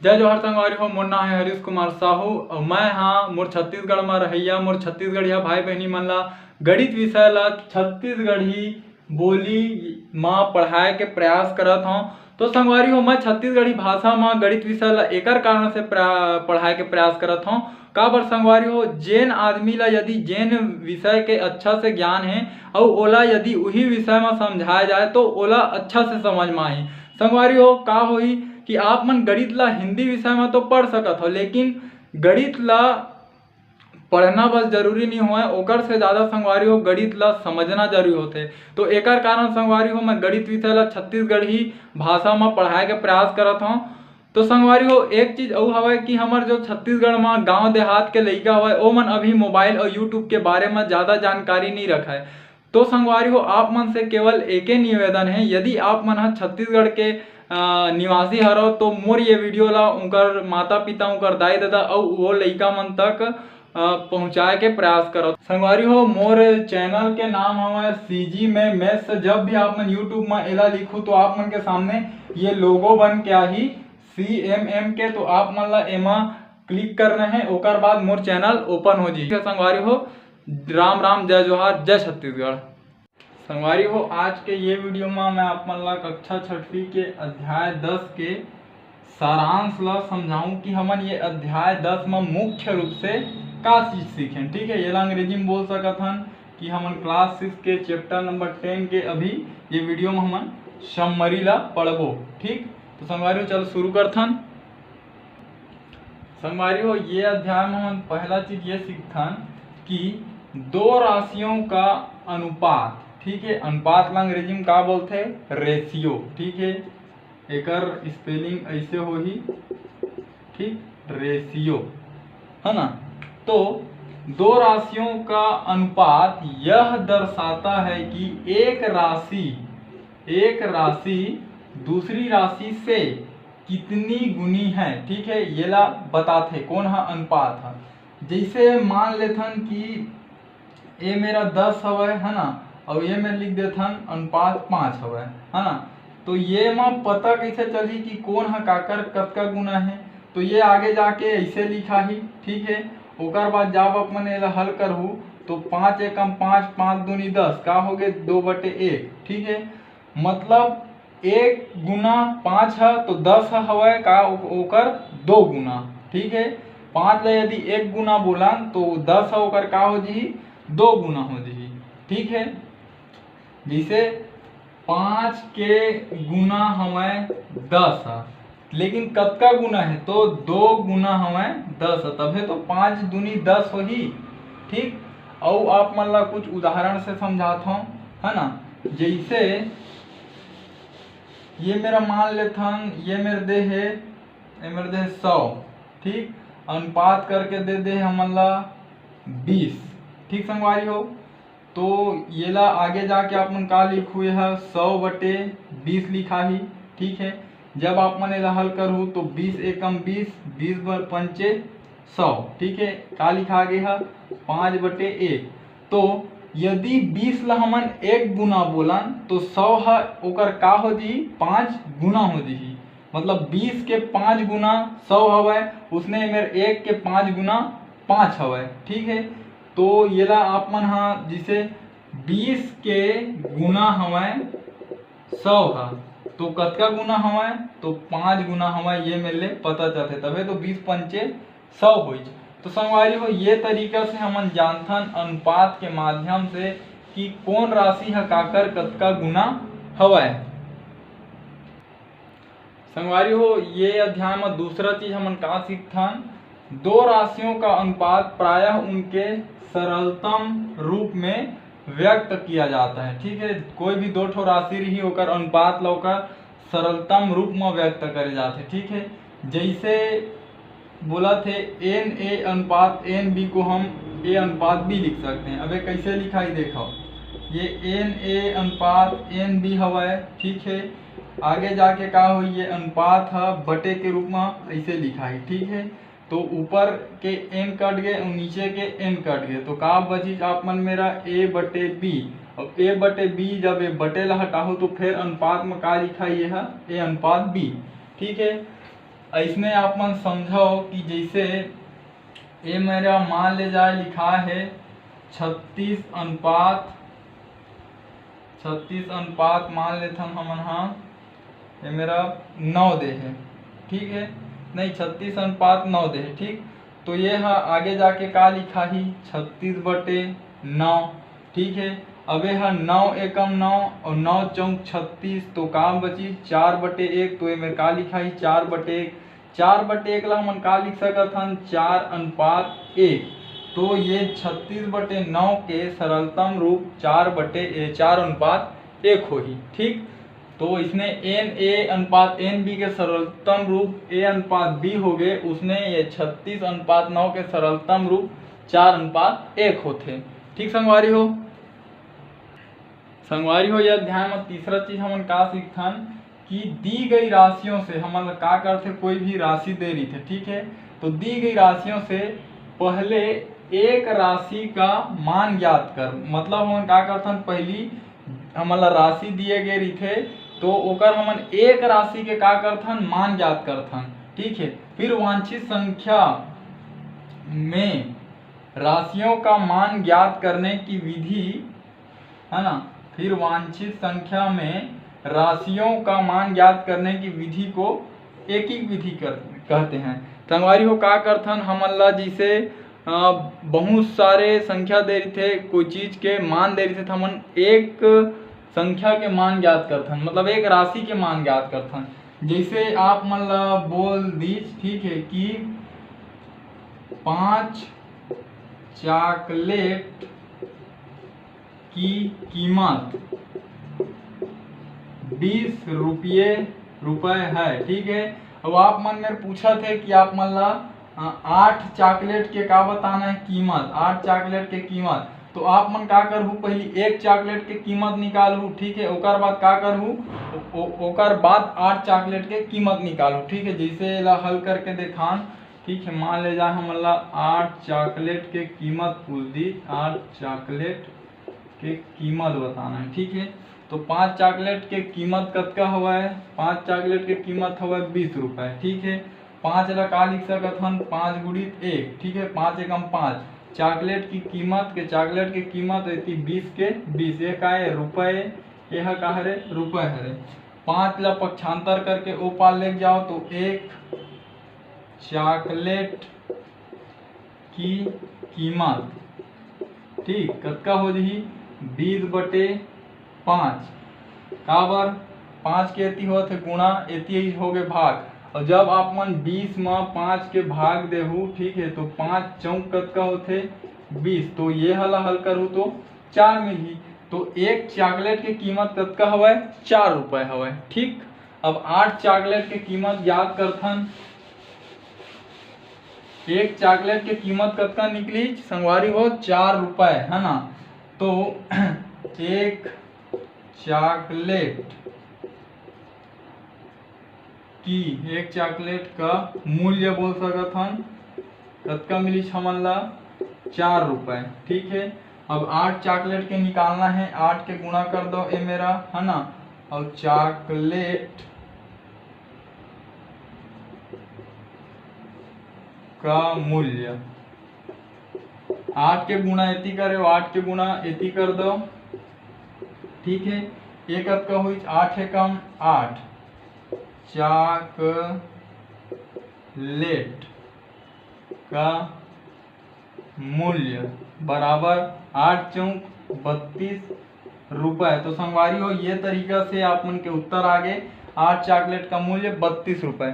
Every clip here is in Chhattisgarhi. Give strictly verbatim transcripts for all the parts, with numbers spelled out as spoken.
जय जोहार संगवारी हो, मोर नाम है हरीश कुमार साहू अउ मैं हाँ मोर छत्तीसगढ़ म रहइया मोर छत्तीसगढ़िया भाई बहनी मन ला गणित विषय ला छत्तीसगढ़ी बोली म पढ़ाए के प्रयास करत हौं। तो संगवारी हो, मैं छत्तीसगढ़ी भाषा म गणित विषय ला एकर कारण से प्रा-, पढ़ाए के प्रयास करत हौं। काबर संगवारी हो, जेन आदमी ला यदि जेन विषय के अच्छा से ज्ञान हे अउ ओला यदि उही विषय म समझाए जाए तो ओला अच्छा से समझ म आही। संगवारी हो, का होही कि आप मन गणित ला हिंदी विषय म तो पढ़ सकत हो, लेकिन गणित ला पढ़ना बस जरूरी नहीं होय, ओकर से ज़्यादा संगवारी हो गणित ला समझना जरूरी होथे। तो एकर कारण संगवारी हो मैं गणित विषय ला छत्तीसगढ़ी भाषा म पढ़ाए के प्रयास करत हौं। तो संगवारी हो, एक चीज अउ हवय कि हमर जो छत्तीसगढ़ म गांव देहात के लइका हवय, ओमन अभी मोबाइल अउ YouTube के बारे म ज्यादा जानकारी नइ रखय। तो संगवारी हो, आप मन से केवल एके निवेदन हे, यदि आप मन ह छत्तीसगढ़ के, अ, निवासी हरव, तो मोर ये वीडियो ला उनकर माता पिता, उनकर दाई ददा अउ वो लइका मन तक, अ, पहुंचाए के प्रयास करव। संगवारी हो, मोर चैनल के नाम हवय CG में Maths। जब भी आप मन YouTube म एला लिखू, तो आप मन के सामने ये लोगो बन के आही CMM के, तो आप मन ला एमा क्लिक करना है, ओकर बाद मोर चैनल ओपन हो जाही। संगवारी हो, राम राम, जय जोहार, जय छत्तीसगढ़। संगवारी हो, आज के ये वीडियो में मैं आप मन ला कक्षा छठवीं के अध्याय दस के सारांश ला समझाऊं कि हमन ये अध्याय दस में मुख्य रूप से का चीज सीखेन। ठीक है, ये ला अंग्रेजी में बोल सकत हन कि हमन class six के chapter number ten के अभी ये वीडियो में हमन summary ला पढ़बो। ठीक, तो संगवारी हो, चल शुरू करथन। संगवारी हो, ये अध्याय में हमन पहला चीज ये सीखथन कि दो राशियों का अनुपात। ठीक है, अनुपात ला अंग्रेजी में का बोलथे? रेशियो। ठीक है, एकर स्पेलिंग ऐसे होही, ठीक, रेशियो, है ना। तो दो राशियों का अनुपात यह दर्शाता है कि एक राशि, एक राशि दूसरी राशि से कितनी गुनी है। ठीक है, ये ला बताथे कोन हा अनुपात हा। जैसे मान लेथन कि ये मेरा दस हवय, है ना, और ये मैं लिख देथन अनुपात पाँच हवय, है ना। तो ये मा पता कैसे चलही कि कोन हा काकर कतका गुना है? तो ये आगे जाके ऐसे लिखाही। ठीक है, ओकर बाद जब आप मन एला हल करहू, तो पाँच एकम पाँच, पाँच दूनी दस, का हो गए? दो बटे एक। ठीक है, मतलब एक गुना पाँच ह तो दस ह हवय, का ओ-, ओकर दो गुना। ठीक है, पाँच ला यदि एक गुना बोलन तो दस ह ओकर का हो जही? दो गुना हो जही। ठीक है, जैसे पाँच के गुना हवय दस ह, लेकिन कतका गुना है? तो दो गुना हवय दस ह, तभे तो पाँच दूनी दस होही। ठीक, अउ आप मन ला कुछ उदाहरण से समझात हौं, है ना। जैसे ये मेरा मान लेथन, ये मेर दे हे, ये मेर दे हे सौ, ठीक, अनुपात करके दे दे हे हमन ला बीस। ठीक संगवारी हो, तो येला आगे जाके आप मन का लिखहू, ये ह सौ बटे बीस लिखाही। ठीक है, जब आप मन एला हल करहू तो बीस एकम बीस, बीस बर पंचे सौ। ठीक है, का लिखा गे ह? पाँच बटे एक। तो यदि बीस ला हमन एक गुना बोलन तो सौ ह ओकर का हो जही? पाँच गुना हो जही। मतलब बीस के पाँच गुना सौ हवय, उसने मेर एक के पाँच गुना पाँच हवय। ठीक है, तो येला आप मन हा जैसे बीस के गुना हवय सौ ह, तो कतका गुना हवय? तो पाँच गुना हवय, ये मेर ले पता चलथे, तभे तो बीस पंचे सौ होइच। तो संगवारी हो, ये तरीका से हमन जानथन अनुपात के माध्यम से कि कोन राशि ह काकर कतका गुना हवय। संगवारी हो, ये अध्याय म दूसरा चीज हमन का सीखथन, दो राशियों का अनुपात प्रायः उनके सरलतम रूप में व्यक्त किया जाता है। ठीक है, कोई भी दो ठो राशि रही, ओकर अनुपात ला ओकर सरलतम रूप में व्यक्त करे जाथे। ठीक है, जैसे बोलत हे, एन ए अनुपात एन बी को हम ए अनुपात बी लिख सकते हैं। अब ये कैसे लिखाई, देखो, ये एन ए अनुपात एन बी हवय। ठीक है, आगे जाके का होई, ये अनुपात ह बटे के रूप में ऐसे लिखाई। ठीक है, तो ऊपर के एन कट गए और नीचे के एन कट गए, तो का बचिस आप मन मेरा? ए बटे बी। अब ए बटे बी, जब ये बटे ला हटाहू तो फिर अनुपात में का लिखाई? ये ह ए अनुपात बी। ठीक है, अइसने आप मन समझव कि जइसे ए मेरा मान ले जाए लिखा हे छत्तीस अनुपात, छत्तीस अनुपात मान लेथन हमन हा, ए मेरा नौ दे हे, ठीक है, नहीं, छत्तीस अनुपात नौ दे हे, ठीक। तो ये हा आगे जाके का लिखा ही, छत्तीस बटे नौ, ठीक है। अब ये हा नौ एकम नौ और नौ चौक छत्तीस, तो का बची, चार बटे एक, तो ये मेर का लिखा ही, चार बटे एक। चार बटे एक ला हमन का लिख सकत हन, चार अनुपात एक। तो ये छत्तीस बटे नौ के सरलतम रूप चार बटे ए, चार अनुपात एक होही, ठीक। तो इसने एन ए अनुपात एन बी के सरलतम रूप ए अनुपात बी हो गए, उसने ये छत्तीस अनुपात नौ के सरलतम रूप चार अनुपात एक होथे, ठीक संगवारी हो। संगवारी हो, ये अध्याय में तीसरा चीज हमन का सीखथन कि दी गई राशियों से हमन ला का करथे, कोई भी राशि दे रही थे, ठीक है, तो दी गई राशियों से पहले एक राशि का मान ज्ञात कर, मतलब हमन का करथन, पहली हमन ला राशि दिए गए रहिथे, तो ओकर हमन एक राशि के का करथन, मान ज्ञात करथन, ठीक है। फिर वांछित संख्या में राशियों का मान ज्ञात करने की विधि, है ना, फिर वांछित संख्या में राशियों का मान ज्ञात करने की विधि को एकीक विधि कर, कहते हैं। संगवारी हो, का करथन हमन ला, जैसे अ, बहुत सारे संख्या दे रहिथे, कोई चीज के मान दे रहिथे, त हमन एक संख्या के मान ज्ञात करथन, मतलब एक राशि के मान ज्ञात करथन। जैसे आप मन ला बोल दीच, ठीक है, कि पाँच चॉकलेट की कीमत बीस रुपये, रुपये है, ठीक है। अब आप मन मेर पूछत हे कि आप मन ला, अ, आठ चॉकलेट के का बताना है कीमत, आठ चॉकलेट के कीमत। तो आप मन का करहू, पहली एक चॉकलेट के कीमत निकालहू, ठीक है। ओकर बाद का करहू, ओ-, ओ-, ओकर बाद आठ चॉकलेट के कीमत निकालहू, ठीक है। जैसे एला हल करके देखान, ठीक है, मान ले जाए हमन ला आठ चॉकलेट के कीमत पूछ दी, आठ चॉकलेट के कीमत बताना है, ठीक है। तो पाँच चॉकलेट के कीमत कतका हवय? पाँच चॉकलेट के कीमत हवय बीस रुपए, ठीक है। पाँच ला का लिख सकत हन? पाँच गुणित एक, ठीक है, पाँच एकम पाँच। चॉकलेट की कीमत के, चॉकलेट के कीमत रहती बीस के बीस, ये का है? रुपए, ये हा का हरे? रुपए हरे। पाँच ला पक्षांतर करके ओ पार लेके जाओ तो एक चॉकलेट की कीमत, ठीक, कतका हो जही? बीस बटे पाँच। काबर? पाँच के एती होत हे गुणा, एती हो गए भाग। और जब आप मन बीस म पाँच के भाग देहू, ठीक है, तो पाँच चौक कतका होथे? बीस। तो ये हला हल करू तो चार मिलही। तो एक चॉकलेट के कीमत कतका हवय? चार रुपए हवय, ठीक। अब आठ चॉकलेट के कीमत ज्ञात करथन। एक चॉकलेट के कीमत कतका निकली संगवारी हो? चार रुपए, है ना। तो एक चॉकलेट की, एक चॉकलेट का मूल्य बोल सकत हन, कतका मिलिस हमन ला? चार रुपए, ठीक है। अब आठ चॉकलेट के निकालना है, आठ के गुणा कर दो ए मेरा, है ना। और चॉकलेट का मूल्य, आठ के गुणा एती करे, आठ के गुणा एती कर दो, ठीक है। ये कतका हुई? आठ एकम आठ, चॉकलेट का मूल्य बराबर आठ चौक बत्तीस रुपए। तो संगवारी हो, ये तरीका से आप मन के उत्तर आगे, आठ चॉकलेट का मूल्य बत्तीस रुपए।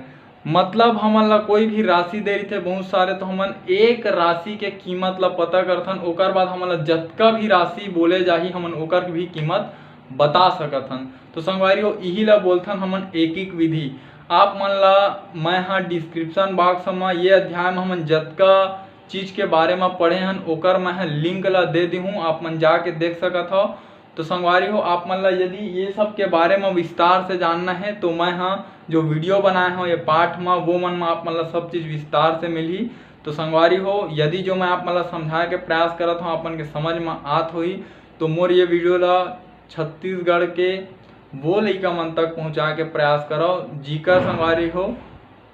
मतलब हमन ला कोई भी राशि दे रहिथे बहुत सारे, तो हमन एक राशि के कीमत ला पता करथन, ओकर बाद हमन ला जतका भी राशि बोले जाही, हमन ओकर भी कीमत बता सकत हन। तो संगवारी हो, इही ला बोलथन हमन एकीक विधि। आप मन ला मैं हा डिस्क्रिप्शन बॉक्स म ये अध्याय म हमन जतका चीज के बारे म पढ़े हन, ओकर मैं ह लिंक ला दे दिहूँ, आप मन जाके देख सकत हव। तो संगवारी हो, आप मन ला यदि ये सब के बारे म विस्तार से जानना है, तो मैं ह जो वीडियो बनाए हव ये पाठ म, वो मन म आप मन ला सब चीज विस्तार से मिलही। तो संगवारी हो, यदि जो मैं आप मन ला समझाए के प्रयास करत हव, आप मन के समझ म आत होही, तो मोर ये वीडियो ला छत्तीसगढ़ के वो लइका मन तक पहुँचाए के प्रयास करव, जिकर संगवारी हो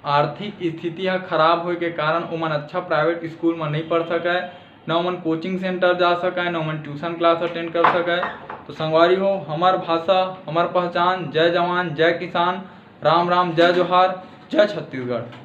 आर्थिक स्थिति ह खराब होए के कारण ओमन अच्छा प्राइवेट स्कूल म नइ पढ़ सकय, न ओमन कोचिंग सेंटर जा सकय, न ओमन ट्यूशन क्लास अटेंड कर सकय। तो संगवारी हो, हमर भाषा, हमर पहचान। जय जवान, जय किसान, राम राम, जय जोहार, जय छत्तीसगढ़।